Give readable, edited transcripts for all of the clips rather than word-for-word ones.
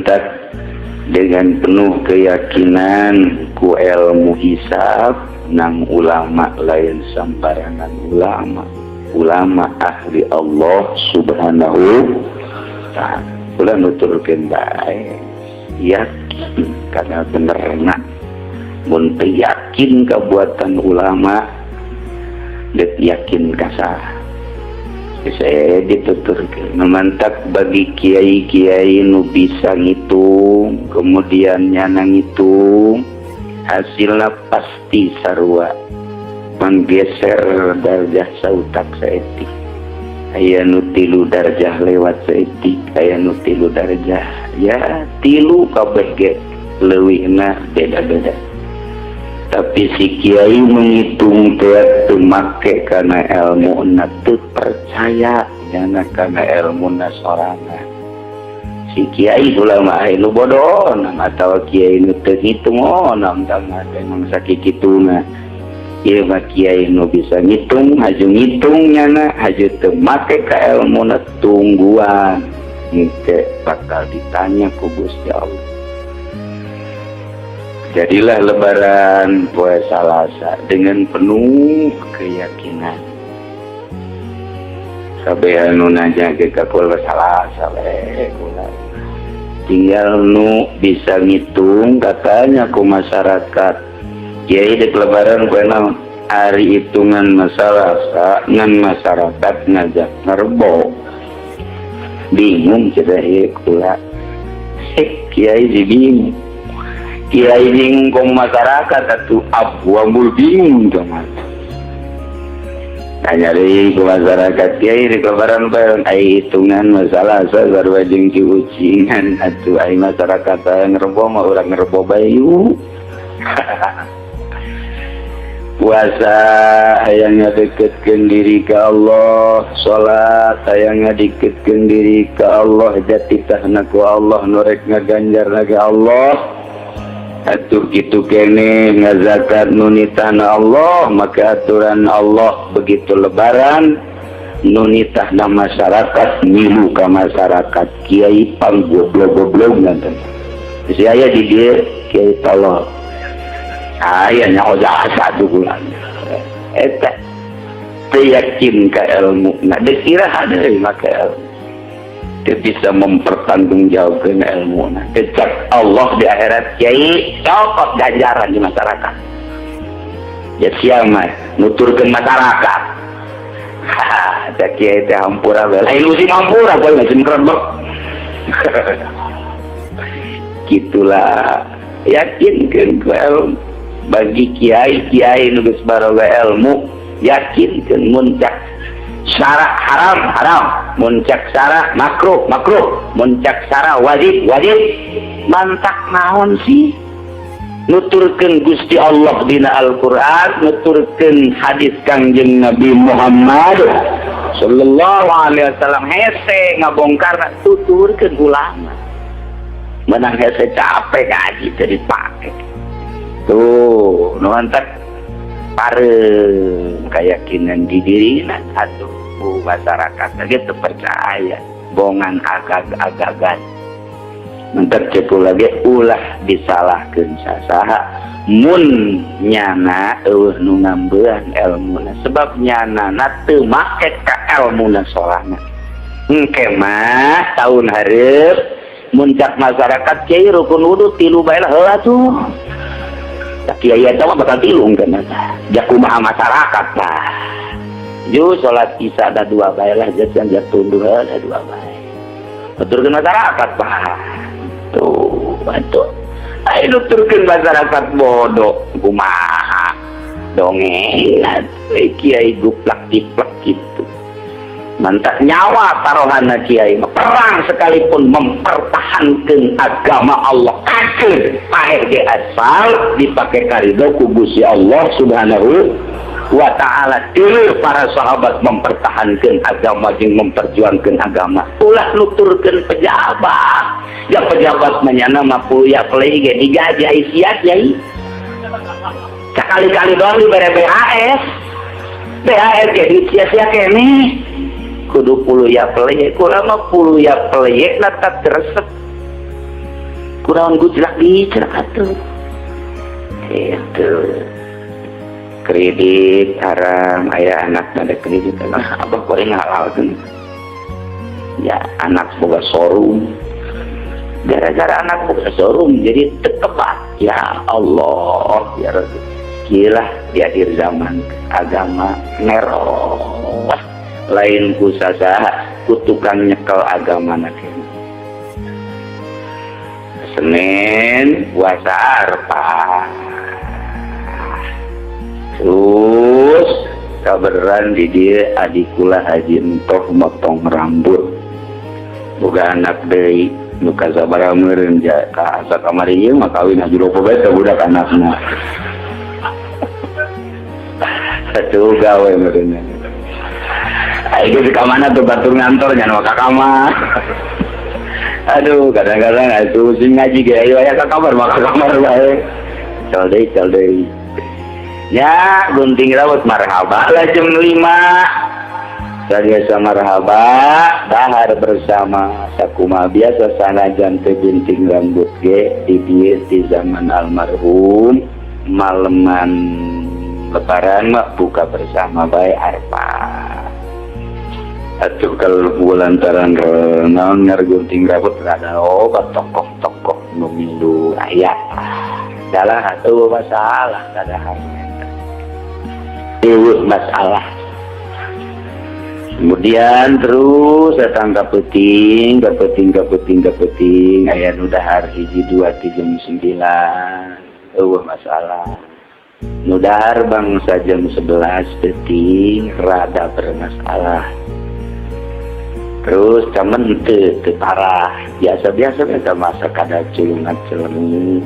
Mantak dengan penuh keyakinan ku ilmu hisab nang ulama lain sambarangan ulama, ulama ahli Allah Subhanahu ta'ala. Kula nuturkeun bae, yakin karena benerna. Mun teu yakin kabuatan ulama, deuk yakin ka saha? Saya dituturkeun. Mantak bagi kiai-kiai nu bisa ngitung, kemudian nyana ngitung hasilnya pasti sarua menggeser darjah sautak saeutik. Aya nu 3 darjah lewat saeutik, aya nu 3 darjah, ya 3 kabeh ge leuwihna beda-beda. Tapi si kiai menghitung teh teu make kana ilmu na, teu percaya nyana kana ilmu na sorangan. Si kiai ulama nu bodoh atau kiai nu teu ngitung, oh nam emang sakituna. Ieu mah kiai nu bisa ngitung, haju ngitung nyana, haju teu make ka ilmu na, tungguan engke bakal ditanya ku Gusti Allah. Jadilah Lebaran poe Salasa dengan penuh keyakinan. Kabeh anu nanya ge ka kula, Salasa we kula. Tinggal nu bisa ngitung katanya ku masyarakat. Kiai, dek Lebaran poe naon? Ari hitungan masalah ngan masyarakat ngajak ngerbo. Bingung cenah ieu kula. Kiai sih bingung. Kiai bingung kong masyarakat atuh abu ambul bingung jangan. Tanya deui ke masyarakat, "Kiai, di Lebaran bareng ai hitungan masalah sarua jeung ciucingan atuh, ai masyarakat ngerebo mah urang ngerebo bae yuk." Puasa hayang ngadeketkeun diri ke Allah, salat hayang ngadeketkeun diri ke Allah, jatitahna ku Allah, nu rek ngaganjar ke Allah. Atuh kitu kene ngazakat nu nitahna Allah, maka aturan Allah begitu Lebaran nu nitahna masyarakat milu ka masyarakat. Kiai pang goblok-goblok nanti si aya di dieu kiai tolol, aya nyaho jasa bulan eta teu yakin ka ilmu. Nah, dek iraha deui make ilmu teu bisa mempertanggungjawabkeun ilmu? Nah, cek Allah di akhirat, kiai cokot ganjaran di masyarakat, ya siang mah nuturkeun masyarakat. Haha, cek kiai teh hampura bae, lain musim hampura, poe musim krebek. Gitulah, yakinkeun ku ilmu. Bagi kiai-kiai nu geus baroga ilmu, yakinkeun mun cak syara haram haram, mun cak syara makruh makruh, mun cak syara wajib wajib. Mantak naon sih nuturkeun Gusti Allah dina Al-Qur'an, nuturkeun hadis Kangjeng Nabi Muhammad sallallahu alaihi wasallam, hese ngabongkar. Tuturkeun ulama menang hese, capek ngaji teu dipake. Tuh nu mantak pareum keyakinan di dirina atuh. Masyarakat gitu percaya bongan agag-agagan. Mantak cek lagi, ulah disalahkeun sasaha mun nyana euweuh nu ngambean elmuna, sebab nyana teu make ka elmuna sorangan. Engke mah tahun hareup mun cak masyarakat, "Kiai, rukun wudu 3 bae lah." Heula tuh kiai eta mah bakal 3 engke mah. Jakumaha masyarakat tah? Ju salat isya ada 2 bae lah, jajan tunduh ada 2 bae. Nuturkeun masyarakat, Pak. Tuh, atuh. Ayo nuturkeun masyarakat bodoh kumaha? Dongeng kiai guplak tiplek gitu. Mantak nyawa taruhana kiai, perang sekalipun mempertahankan agama Allah kafir paeh ge asal dipakai karido ku Gusti Allah Subhanahu wa ta'ala. Dulu para sahabat mempertahankan agama jeung memperjuangkan agama. Ulah nuturkeun pejabat, ya pejabat manyana mah ya play ge digaji ai sia kiai sekali-kali doang dibere BHS. BHS ge duit sia-sia keneh, kudu puluh ya peleyek. Kula mah puluh ya peleyek na tak resep. Kunaon gujlak gijlak atuh. Itu kredit haram, aya anak ada kredit, ah, abah goreng ngahalalkeun. Ya, anak boga showroom, gara-gara anak boga showroom jadi tekebat. Ya Allah, ya Rabbi, gila di akhir zaman agama merot, lain ku sasaha, ku tukang nyekel agama. Nanti Senin puasa Arfah, terus kaberan di dia adikula Haji Entoh motong rambut, boga anak deui nu kasabaraha meureun ja ka asa kamari ieu mah kawin haji lopo bae teh budak anakna. Satu gawe meureun. Ayo di mana tuh batur ngantor nya ka kamar. Aduh, kadang-kadang itu sing ngaji ge ayo aya ka kamar mah ka kamar bae. Cal deui, cal deui. Ya, gunting rambut marhaba lah jam 5. Biasa marhaba, dahar bersama sakuma biasa, sanajan teu gunting rambut ge di dieu di zaman almarhum maleman Lebaran mah buka bersama bae Arfah. Atuh kalau lantaran naon gunting rambut rada obat tokoh-tokoh nu milu aya. Dalah atuh masalah kada masalah. Kemudian terus datang ke peting, ke peting, ke peting, ke peting, aya nu dahar hiji dua tiga 9, eueuh masalah. Nu dahar bangsa jam 11 peting rada bermasalah. Terus cuman teu teu parah, biasa-biasa biasa masa kada culungat celeng.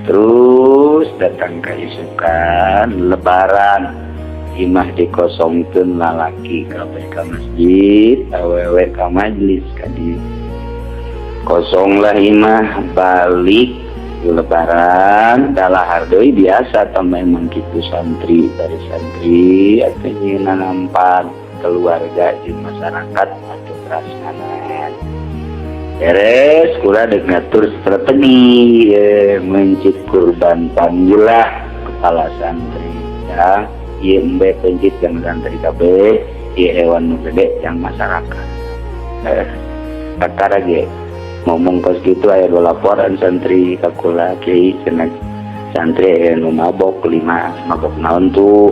Terus datang ke isukan Lebaran, imah dikosongkeun, lalaki kabeh ka masjid, awewe ka majlis ka dieu. Kosonglah imah, balik Lebaran dalahar deui biasa tah memang kitu, santri dari santri atau nyieunna nampak keluarga di masyarakat atau prasmanan. Beres kula dek ngatur strategi mencit kurban, panggillah kepala santri ya, ieu embe pencit yang santri kabeh, ieu hewan nu gede yang masyarakat. Perkara ge ngomong kos gitu, aya dua laporan santri ka kula, "Kiai," cenah, "santri aya nu mabok lima." "Mabok naon tuh?"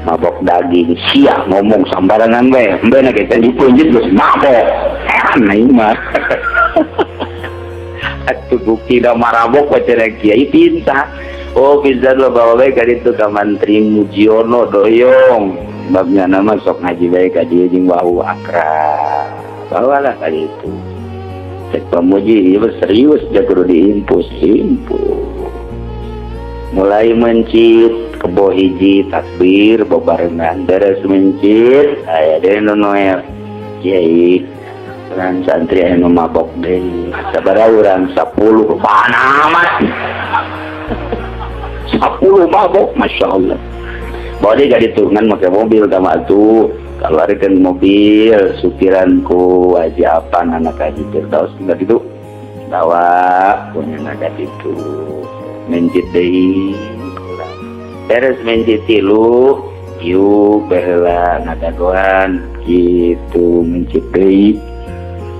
"Mabok daging." "Sia ngomong sambarangan we, embe na kita dipencit geus mabok." Heran aing mah. Atuh bukti da marabok we cenah, kiai pinta. Oh, bisa lo bawa bae ka ditu ka Mantri Mujiono doyong. Babnya nama sok ngaji bae ka dieu jeung bau akrab. Bawalah ka ditu. Cek Pamuji, ieu serius dia kudu diimpus, impus. Mulai mencit kebo hiji, takbir bebarengan, beres mencit aya deui nu noel, "Kiai, urang santri anu mabok deui." "Sabaraha urang?" "10." "Mana amat 10 mabok, masya Allah." Bawa dia gak diturunkan pakai mobil sama tuh, keluarkan mobil supiran ku Haji apa, anak Haji Firdaus enggak itu, bawa punya naga itu, mencit deui, beres mencit tilu, yuk baheula ngadagoan gitu, mencit deui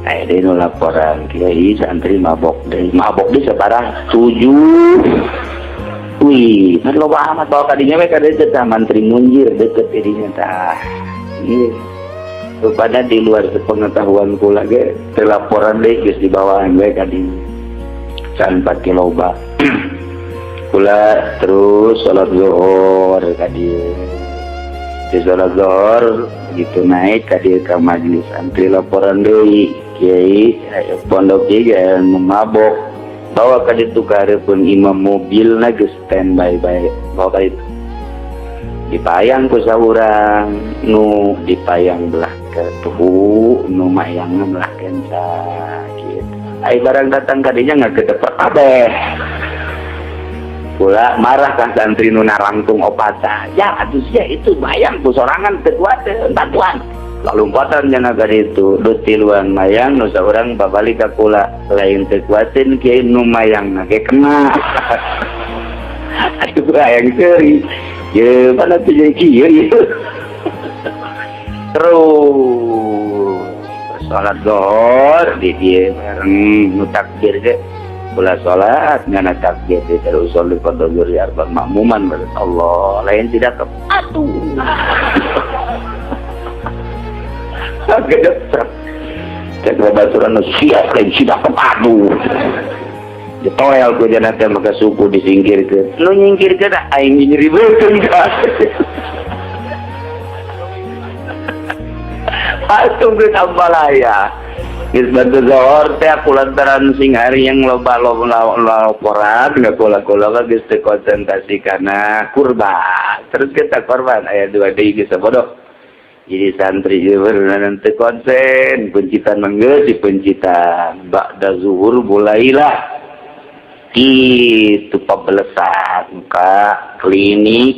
aya deui nu laporan, "Kiai, santri mabok deui." "Mabok deui sabaraha?" "7." Wih, kan loba amat, bawa kadinya we ka deket tah Mantri Munjir deket didinya tah. Ieu. Rupanya di luar sepengetahuan kula ge teu laporan deui, geus dibawaan we ka dinya. Can pati loba. Kula terus sholat zuhur ka dieu. Di sholat zuhur begitu naik ka dieu ka majelis santri, laporan deui, "Kiai, pondok ieu ge anu mabok." Bawa ka ditu ka hareupeun imam, mobilna geus standby bae, bawa ka ditu. Dipayang ku saurang, nu dipayang belah ke tuhu, nu mayangna belah kenca gitu. Ai barang datang ka dinya ngagedeper kabeh. Kula marah ka santri nu narangtung opata. "Ya atuh sia itu bayang ku sorangan teu kuat bantuan." Lalumpatan nya nagari itu du tiluan mayang nu saurang babalik ka kula lain teu kuatin kiai nu mayang ge kena. Aduh hayang seuri. Ye mana tuh jadi kieu ieu. Terus salat zuhur di dieu bareng nu takbir ge kula salat ngana takbir di terus usolli fardhu zuhri arba makmuman Allah lain tidak ke atuh. Gede cek babaturan nu siap lain tidak kepadu. Ditoel ku jana teh maka suku disingkirkeun. Nu nyingkirkeun aing nyeri beuteung ka. Atuh geus ambalaya. Geus bantu zuhur teh aku lantaran sing hari yang loba laporan nggak kula-kula geus teu konsentrasi kana kurban. Terus kita korban aya dua deui geus bodoh. Jadi santri nanti konsen pencitan mangga di pencitan ba'da zuhur mulailah itu pabelesan ka klinik.